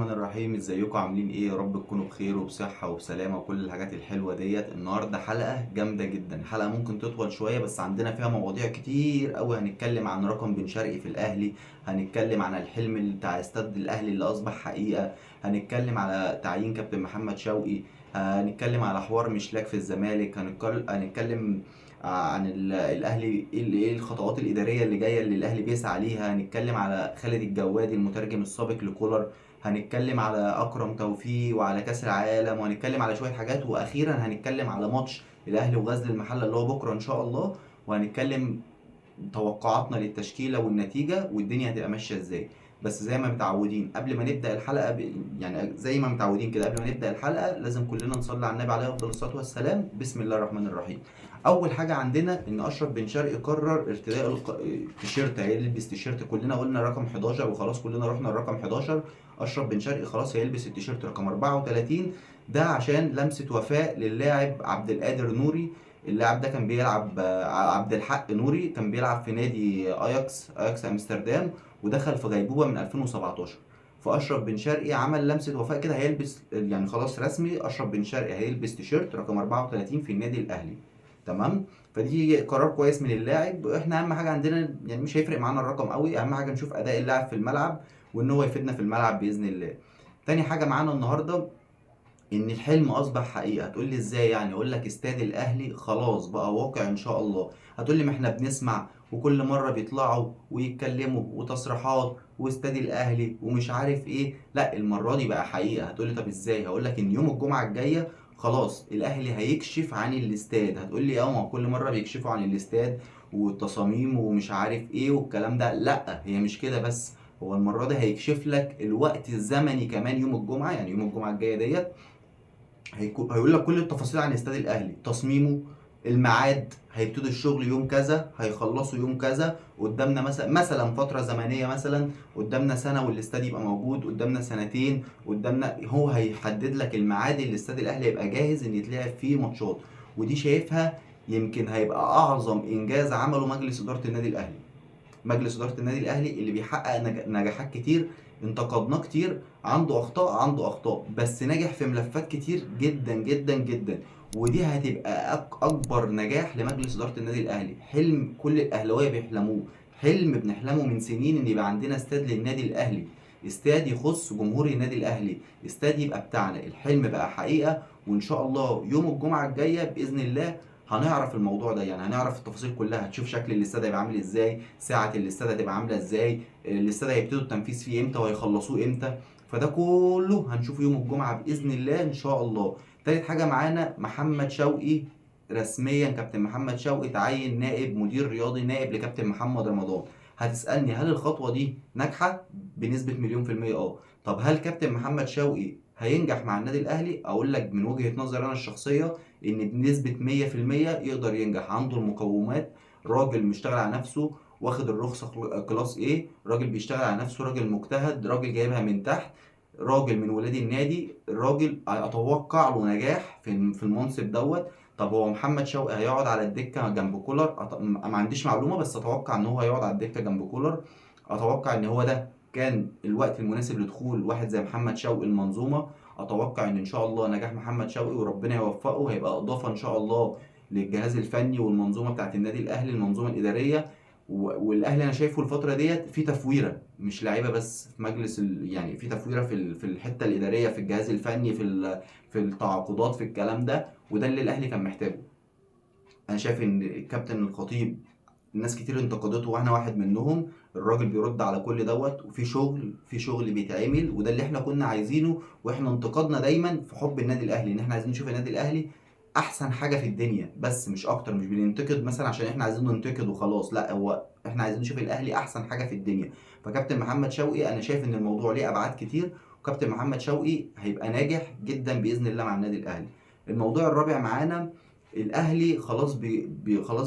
الرحمن الرحيم. ازيكم؟ عاملين ايه؟ يا رب تكونوا بخير وبصحة وبسلامة وكل الحاجات الحلوة ديت. النهاردة حلقة جامدة جدا، حلقة ممكن تطول شوية بس عندنا فيها مواضيع كتير قوي. هنتكلم عن رقم بن شرقي في الاهلي، هنتكلم عن الحلم بتاع استاد الاهلي اللي اصبح حقيقة، هنتكلم على تعيين كابتن محمد شوقي، هنتكلم على حوار مشلاك في الزمالك، هنتكلم عن الاهلي، ايه الخطوات الادارية اللي جاية اللي الاهلي بيسعى ليها، هنتكلم على خالد الجوادي المترجم السابق لكولر، هنتكلم على اكرم توفيق وعلى كاس العالم، وهنتكلم على شوية حاجات، واخيرا هنتكلم على ماتش الاهلي وغزل المحلة اللي هو بكره ان شاء الله، وهنتكلم توقعاتنا للتشكيله والنتيجة والدنيا هتبقى ماشية ازاي. بس زي ما متعودين قبل ما نبدا الحلقة يعني زي ما متعودين كده قبل ما نبدا الحلقة لازم كلنا نصلي على النبي عليه افضل الصلاة والسلام. بسم الله الرحمن الرحيم. اول حاجة عندنا ان اشرف بن شرقي قرر ارتداء التيشيرت، هيلبس تيشيرت. كلنا قلنا رقم 11 وخلاص، كلنا رحنا الرقم 11. اشرف بن شرقي خلاص هيلبس التيشيرت رقم 34، ده عشان لمسه وفاء للاعب عبد القادر نوري. اللاعب ده كان بيلعب، عبد الحق نوري كان بيلعب في نادي اياكس امستردام، ودخل في غيبوبة من 2017. فاشرف بن شرقي عمل لمسه وفاء كده، هيلبس يعني خلاص رسمي اشرف بن شرقي هيلبس تيشيرت رقم 34 في النادي الاهلي. تمام، فدي قرار كويس من اللاعب. احنا اهم حاجة عندنا يعني مش هيفرق معانا الرقم قوي، اهم حاجة نشوف اداء اللاعب في الملعب وان هو يفيدنا في الملعب باذن الله. تاني حاجة معانا النهارده ان الحلم اصبح حقيقة. هتقول لي ازاي يعني؟ اقول لك استاد الاهلي خلاص بقى واقع ان شاء الله. هتقول لي ما احنا بنسمع وكل مرة بيطلعوا ويتكلموا وتصريحات واستاد الاهلي ومش عارف ايه، لا المرة دي بقى حقيقة. هتقول لي طب ازاي؟ هقول لك ان يوم الجمعة الجاية خلاص الاهلي هيكشف عن الاستاد. هتقول لي ما هو كل مرة بيكشفوا عن الاستاد والتصاميم ومش عارف ايه والكلام ده، لا هي مش كده بس، هو المرة دي هيكشف لك الوقت الزمني كمان يوم الجمعة. يعني يوم الجمعة الجاية ديت هيقول لك كل التفاصيل عن استاد الاهلي، تصميمه، الميعاد، هيبتدوا الشغل يوم كذا، هيخلصوا يوم كذا، قدامنا مثلا فترة زمنية، مثلا قدامنا سنة والاستاد يبقى موجود، قدامنا سنتين، قدامنا، هو هيحدد لك الميعاد اللي الاستاد الاهلي هيبقى جاهز ان يتلعب فيه ماتشات. ودي شايفها يمكن هيبقى اعظم انجاز عمله مجلس ادارة النادي الاهلي. مجلس ادارة النادي الاهلي اللي بيحقق نجاحات كتير، انتقدناه كتير، عنده اخطاء، بس نجح في ملفات كتير جدا جدا جدا، ودي هتبقى اكبر نجاح لمجلس ادارة النادي الاهلي. حلم كل الاهلاوية بيحلموه، حلم بنحلمه من سنين، ان يبقى عندنا استاد للنادي الاهلي، استاد يخص جمهور النادي الاهلي، استاد يبقى بتاعنا. الحلم بقى حقيقة، وان شاء الله يوم الجمعة الجاية باذن الله هنعرف الموضوع ده، يعني هنعرف التفاصيل كلها. هتشوف شكل الاستاد هيبقى عامل ازاي، ساعة الاستاد هتبقى عاملة ازاي، الاستاد هيبتدوا التنفيذ فيه امتى وهيخلصوه امتى، فده كله هنشوفه يوم الجمعة بإذن الله إن شاء الله. تالت حاجة معانا محمد شوقي، رسميا كابتن محمد شوقي تعين نائب مدير رياضي، نائب لكابتن محمد رمضان. هتسألني هل الخطوة دي ناجحة؟ بنسبة 1,000,000%. طب هل كابتن محمد شوقي هينجح مع النادي الأهلي؟ أقول لك من وجهة نظري أنا الشخصية إن بنسبة 100% يقدر ينجح، عنده المقومات، راجل مشتغل على نفسه، واخد الرخصة class A، راجل بيشتغل على نفسه، راجل مجتهد، راجل جايبها من تحت، راجل من ولاد النادي، راجل أتوقع له نجاح في المنصب دوت. طب هو محمد شوقي هيقعد على الدكة جنب كولر؟ ما عنديش معلومة، بس أتوقع إن هو هيقعد على الدكة جنب كولر. أتوقع إن هو ده كان الوقت المناسب لدخول واحد زي محمد شوقي المنظومة. أتوقع إن شاء الله نجاح محمد شوقي وربنا يوفقه هيبقى إضافة إن شاء الله للجهاز الفني والمنظومة بتاعت النادي الأهلي، المنظومة الإدارية. والأهلي أنا شايفه الفترة ديت في تفويرة، مش لعيبة بس في مجلس يعني في تفويرة في الحتة الإدارية، في الجهاز الفني، في التعاقدات، في الكلام ده، وده اللي الأهلي كان محتاجه. أنا شايف إن الكابتن الخطيب الناس كتير انتقدته واحنا واحد منهم، الراجل بيرد على كل دوت، وفي شغل، في شغل بيتعمل، وده اللي احنا كنا عايزينه. واحنا انتقدنا دايما في حب النادي الاهلي ان احنا عايزين نشوف النادي الاهلي احسن حاجة في الدنيا بس، مش اكتر. مش بننتقد مثلا عشان احنا عايزين ننتقد وخلاص، لا هو احنا عايزين نشوف الاهلي احسن حاجة في الدنيا. فكابتن محمد شوقي انا شايف ان الموضوع ليه ابعاد كتير، وكابتن محمد شوقي هيبقى ناجح جدا باذن الله مع النادي الاهلي. الموضوع الرابع معانا، الاهلي خلاص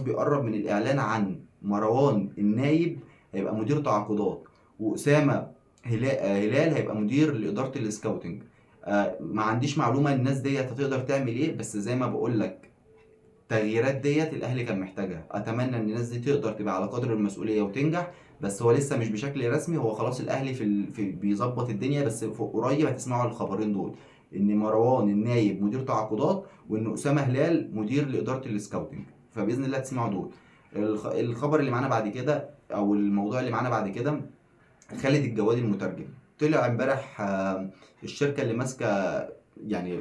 بيقرب من الاعلان عن مروان النايب هيبقى مدير تعاقدات، واسامة هلال هيبقى مدير لادارة ال scouting. ما عنديش معلومة الناس ديت هتقدر تعمل ايه، بس زي ما بقول لك التغييرات ديت الاهلي كان محتاجها. اتمنى ان الناس دي تقدر تبقى على قدر المسؤولية وتنجح، بس هو لسه مش بشكل رسمي، هو خلاص الاهلي في بيظبط الدنيا، بس في قريب هتسمعوا الخبرين دول، ان مروان النايب مدير تعاقدات، وان اسامة هلال مدير لادارة ال scouting، فباذن الله تسمعوا دول. الخبر اللي معانا بعد كده، او الموضوع اللي معانا بعد كده، خالد الجوادي المترجم طلع امبارح، الشركة اللي ماسكه يعني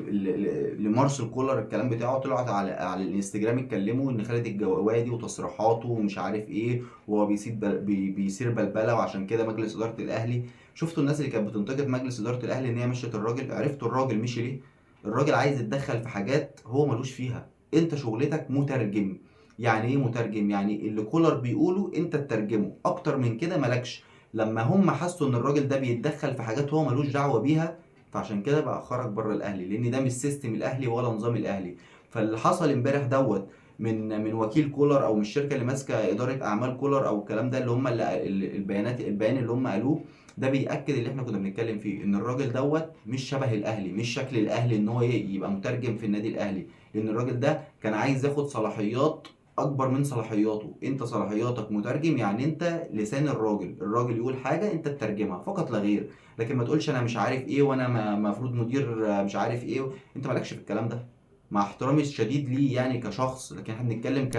لمارسيل كولر الكلام بتاعه، طلعت على الانستجرام اتكلموا ان خالد الجوادي وتصريحاته ومش عارف ايه، وهو بيصير بلبلة، وعشان كده مجلس ادارة الاهلي، شفتوا الناس اللي كانت بتنتقد مجلس ادارة الاهلي ان هي مشيت الراجل، عرفتوا الراجل مشي ليه؟ الراجل عايز يتدخل في حاجات هو ملوش فيها. انت شغلتك مترجم. يعني ايه مترجم؟ يعني اللي كولر بيقوله انت تترجمه، اكتر من كده مالكش. لما هم حسوا ان الراجل ده بيتدخل في حاجات هو ملوش دعوه بيها، فعشان كده بقى خرج بره الاهلي، لان ده مش system الاهلي ولا نظام الاهلي. فاللي حصل امبارح دوت من وكيل كولر، او من الشركة اللي ماسكه ادارة اعمال كولر او الكلام ده، اللي هم اللي البيانات، البيان اللي هم قالوه ده بيأكد اللي احنا كنا بنتكلم فيه، ان الراجل دوت مش شبه الاهلي، مش شكل الاهلي ان هو يبقى مترجم في النادي الاهلي، لان الراجل ده كان عايز ياخد صلاحيات اكبر من صلاحياته. انت صلاحياتك مترجم، يعني انت لسان الراجل، الراجل يقول حاجة انت تترجمها فقط لا غير، لكن ما تقولش انا مش عارف ايه، وانا مفروض مدير مش عارف ايه، انت مالكش في الكلام ده، مع احترامي الشديد ليه يعني كشخص، لكن احنا بنتكلم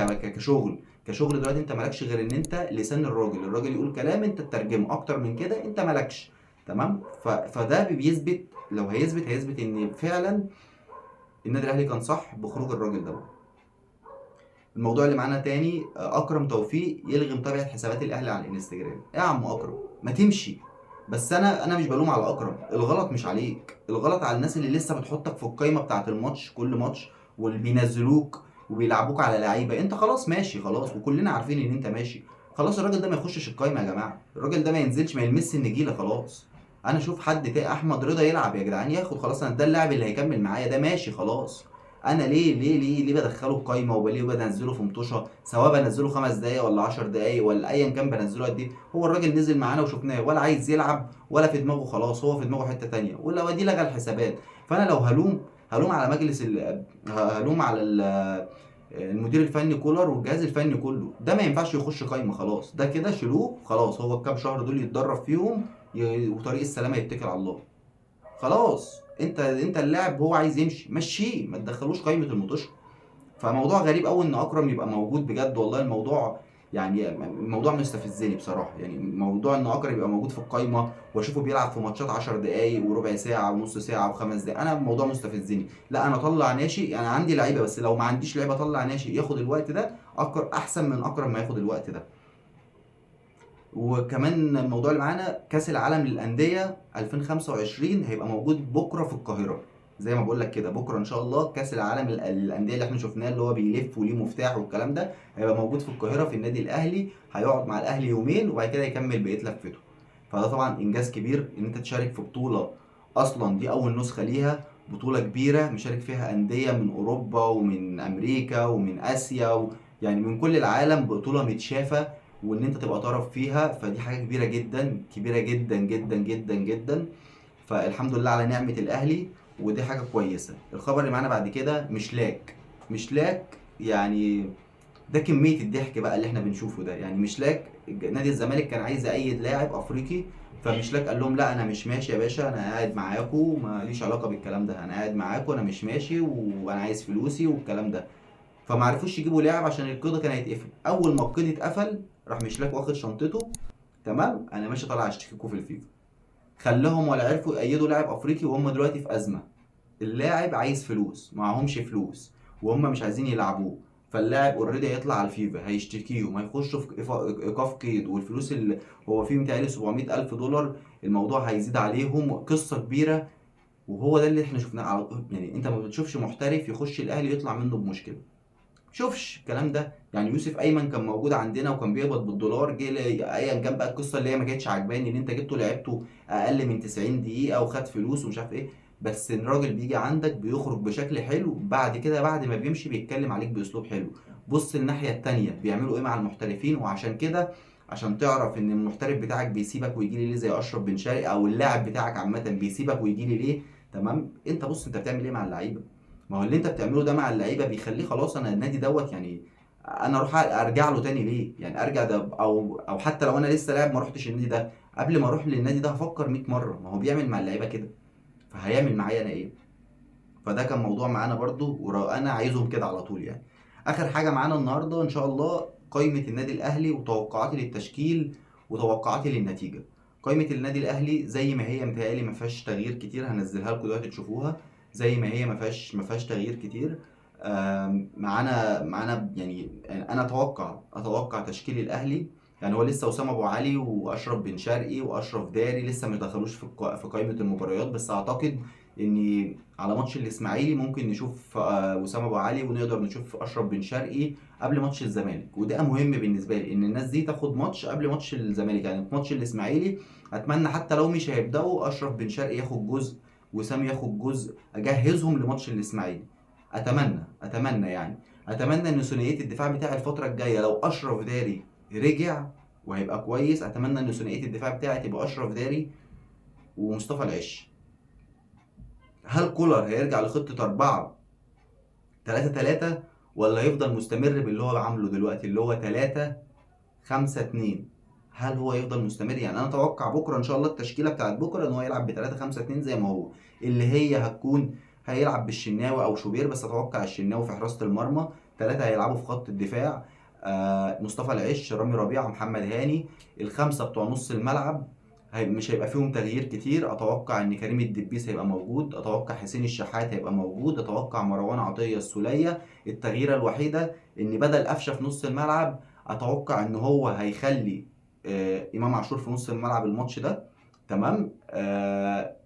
كشغل دلوقتي. انت مالكش غير ان انت لسان الراجل، الراجل يقول كلام انت تترجمه، اكتر من كده انت مالكش. تمام؟ فده بيثبت، لو هيثبت هيثبت ان فعلا النادي الاهلي كان صح بخروج الراجل ده. الموضوع اللي معانا تاني، اكرم توفيق يلغي متابعه حسابات الاهلي على الانستجرام. ايه يا عم اكرم، ما تمشي. بس انا مش بلوم على اكرم، الغلط مش عليك، الغلط على الناس اللي لسه بتحطك في القايمة بتاعه الماتش كل ماتش، واللي بينزلوك وبيلعبوك على لعيبة انت خلاص ماشي خلاص، وكلنا عارفين ان انت ماشي خلاص. الراجل ده ما يخشش القايمة يا جماعة، الراجل ده ما ينزلش، ما يلمسش النجيله خلاص. انا اشوف حد تاني، احمد رضا يلعب يا جدعان، ياخد خلاص، انا ده اللاعب اللي هيكمل معايا ده ماشي خلاص. انا ليه ليه ليه ليه بدخله القايمة، وبليه بنزله في مطوشه، سواء بنزله 5 دقايق ولا 10 دقايق ولا ايا كان بنزله قد ايه. هو الراجل نزل معانا وشفناه، ولا عايز يلعب ولا في دماغه خلاص، هو في دماغه حتة تانية، ولا ودي لغى الحسابات. فانا لو هلوم، هلوم على مجلس هلوم على المدير الفني كولر والجهاز الفني كله، ده ما ينفعش يخش قايمة خلاص، ده كده شيلوه خلاص، هو الكام شهر دول يتدرب فيهم وطريق السلامة يتكل على الله خلاص. انت اللاعب هو عايز يمشي، مشيه، ما تدخلوش قايمة المطوشه. فموضوع غريب قوي ان اكرم يبقى موجود بجد والله. الموضوع يعني الموضوع مستفزني بصراحة، يعني موضوع ان اكرم يبقى موجود في القايمة واشوفه بيلعب في ماتشات 10 دقايق وربع ساعة ونص ساعة وخمس دقايق، انا الموضوع مستفزني. لا انا اطلع ناشئ، انا عندي لعيبة، بس لو ما عنديش لعيبة اطلع ناشئ ياخد الوقت ده، احسن من اكرم ما ياخد الوقت ده. وكمان الموضوع اللي معانا كاس العالم للاندية 2025 هيبقى موجود بكره في القاهرة، زي ما بقول لك كده، بكره ان شاء الله كاس العالم للاندية اللي احنا شفناه اللي هو بيلف وليه مفتاح والكلام ده، هيبقى موجود في القاهرة في النادي الاهلي، هيقعد مع الاهلي يومين وبعد كده يكمل بقية لفته. فده طبعا انجاز كبير ان انت تشارك في بطوله اصلا دي اول نسخه ليها، بطوله كبيرة مشارك فيها اندية من اوروبا ومن امريكا ومن اسيا يعني من كل العالم، بطوله متشافه وان انت تبقى طرف فيها، فدي حاجة كبيرة جدا، كبيرة جدا جدا جدا جدا. فالحمد لله على نعمه الاهلي، ودي حاجة كويسة. الخبر اللي معانا بعد كده مشلاك. مشلاك يعني ده كمية الضحك بقى اللي احنا بنشوفه ده، يعني مشلاك نادي الزمالك كان عايز يأيد لاعب افريقي، فمشلاك قال لهم لا انا مش ماشي يا باشا، انا قاعد معاكم، ماليش علاقة بالكلام ده، انا قاعد معاكم، انا مش ماشي، وانا عايز فلوسي والكلام ده. فما عرفوش يجيبوا لاعب عشان القيد كان هيتقفل. اول ما القيد اتقفل راح مشلاك واخد شنطته، تمام انا ماشي طالع اشتكيكوا في الفيفا. خلاهم ولا عرفوا يأيدوا لاعب افريقي، وهم دلوقتي في ازمة. اللاعب عايز فلوس، معهمش فلوس، وهم مش عايزين يلعبوه، فاللاعب already هيطلع على الفيفا هيشتكيهم، هيخشوا في ايقاف قيد، والفلوس اللي هو فيه متهيألي 700,000 دولار، الموضوع هيزيد عليهم، قصة كبيرة. وهو ده اللي احنا شفناه على طول. يعني انت ما بتشوفش محترف يخش الاهلي يطلع منه بمشكلة، شوفش الكلام ده. يعني يوسف ايمن كان موجود عندنا وكان بيقبض بالدولار، جه ايا كان بقى القصة اللي هي ما كانتش عجباني ان انت جبته لعبته اقل من 90 دقيقة وخد فلوس ومش عارف ايه، بس الراجل بيجي عندك بيخرج بشكل حلو، بعد كده بعد ما بيمشي بيتكلم عليك باسلوب حلو. بص الناحية التانية بيعملوا ايه مع المحترفين، وعشان كده عشان تعرف ان المحترف بتاعك بيسيبك ويجي لي ليه زي اشرف بن شرقي، او اللاعب بتاعك عامة بيسيبك ويجي لي ليه، تمام؟ انت بص انت بتعمل ايه مع اللعيبة. ما هو اللي انت بتعمله ده مع اللعيبة بيخليه خلاص، انا النادي دوت يعني انا اروح ارجع له تاني ليه؟ يعني ارجع ده، او حتى لو انا لسه لاعب ما رحتش النادي ده، قبل ما اروح للنادي ده هفكر 100 مرة. ما هو بيعمل مع اللعيبة كده، فهيعمل معايا انا ايه؟ فده كان موضوع معانا برضو، وانا عايزهم كده على طول يعني. اخر حاجة معانا النهارده ان شاء الله قائمة النادي الاهلي وتوقعاتي للتشكيل وتوقعاتي للنتيجة. قائمة النادي الاهلي زي ما هي، متهيألي ما فيهاش تغيير كتير، هنزلها لكم دلوقتي تشوفوها زي ما هي، ما فيهاش تغيير كتير. معانا يعني انا اتوقع تشكيل الاهلي، يعني هو لسه وسام ابو علي واشرف بن شرقي واشرف داري لسه ما دخلوش في قائمة المباريات، بس اعتقد ان على ماتش الاسماعيلي ممكن نشوف وسام ابو علي، ونقدر نشوف اشرف بن شرقي قبل ماتش الزمالك. وده مهم بالنسبة لي ان الناس دي تاخد ماتش قبل ماتش الزمالك، يعني في ماتش الاسماعيلي اتمنى حتى لو مش هيبداوا اشرف بن شرقي ياخد جزء، وسام ياخد جزء، اجهزهم لماتش الاسماعيلي. اتمنى ان ثنائية الدفاع بتاع الفترة الجاية لو اشرف داري رجع وهيبقى كويس، اتمنى ان ثنائية الدفاع بتاعي تبقى اشرف داري ومصطفى العش. هل كولر هيرجع لخطة 4-3-3 ولا هيفضل مستمر باللي هو عامله دلوقتي اللي هو 3-5-2؟ هل هو يفضل مستمر؟ يعني انا اتوقع بكره ان شاء الله التشكيلة بتاعت بكره ان هو يلعب ب 3-5-2 زي ما هو، اللي هي هتكون هيلعب بالشناوي او شوبير، بس اتوقع الشناوي في حراسة المرمى، 3 هيلعبوا في خط الدفاع، مصطفى العش، رامي ربيعة، محمد هاني. الخمسة بتوع نص الملعب مش هيبقى فيهم تغيير كتير. اتوقع ان كريم الدبيس هيبقى موجود، اتوقع حسين الشحات هيبقى موجود، اتوقع مروان عطية السوليه. التغييره الوحيدة ان بدل قفشه في نص الملعب، اتوقع ان هو هيخلي امام عاشور في نص الملعب الماتش ده، تمام.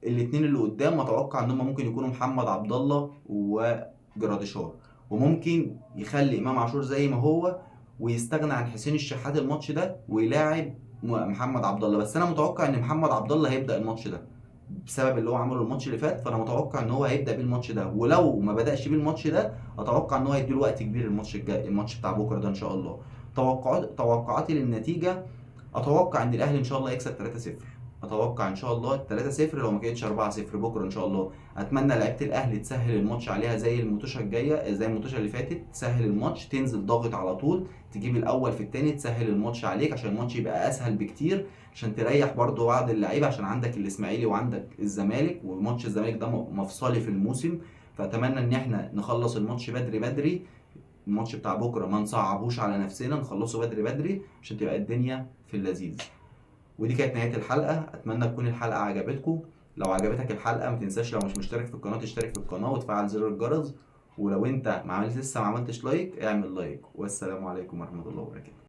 الاثنين اللي قدام اتوقع ان هم ممكن يكونوا محمد عبد الله وجراديشار، وممكن يخلي امام عاشور زي ما هو ويستغنى عن حسين الشحات الماتش ده ويلاعب محمد عبد الله. بس انا متوقع ان محمد عبد الله هيبدا الماتش ده بسبب اللي هو عمله الماتش اللي فات، فانا متوقع ان هو هيبدا بيه الماتش ده، ولو ما بداش بيه الماتش ده اتوقع ان هو هيديله وقت كبير الماتش الجاي، الماتش بتاع بكره ده ان شاء الله. توقعاتي للنتيجة، اتوقع ان الاهلي ان شاء الله يكسب 3-0، اتوقع ان شاء الله 3-0 لو ما كانتش 4-0 بكره ان شاء الله. اتمنى لعيبة الاهلي تسهل الماتش عليها زي الموتوشه الجاية، زي الموتوشه اللي فاتت، تسهل الماتش، تنزل ضاغط على طول، تجيب الاول في الثاني، تسهل الماتش عليك عشان الماتش يبقى اسهل بكتير، عشان تريح برضو بعض اللعيبة، عشان عندك الاسماعيلي وعندك الزمالك، وماتش الزمالك ده مفصلي في الموسم. فاتمنى ان احنا نخلص الماتش بدري بدري، الماتش بتاع بكره ما نصعبوش على نفسنا، نخلصه بدري بدري عشان تبقى الدنيا في اللذيذ. ودي كانت نهاية الحلقة، أتمنى تكون الحلقة عجبتكم. لو عجبتك الحلقة ما تنساش لو مش مشترك في القناة تشترك في القناة وتفعل زر الجرس، ولو انت لسه ما عملتش like اعمل like. والسلام عليكم ورحمة الله وبركاته.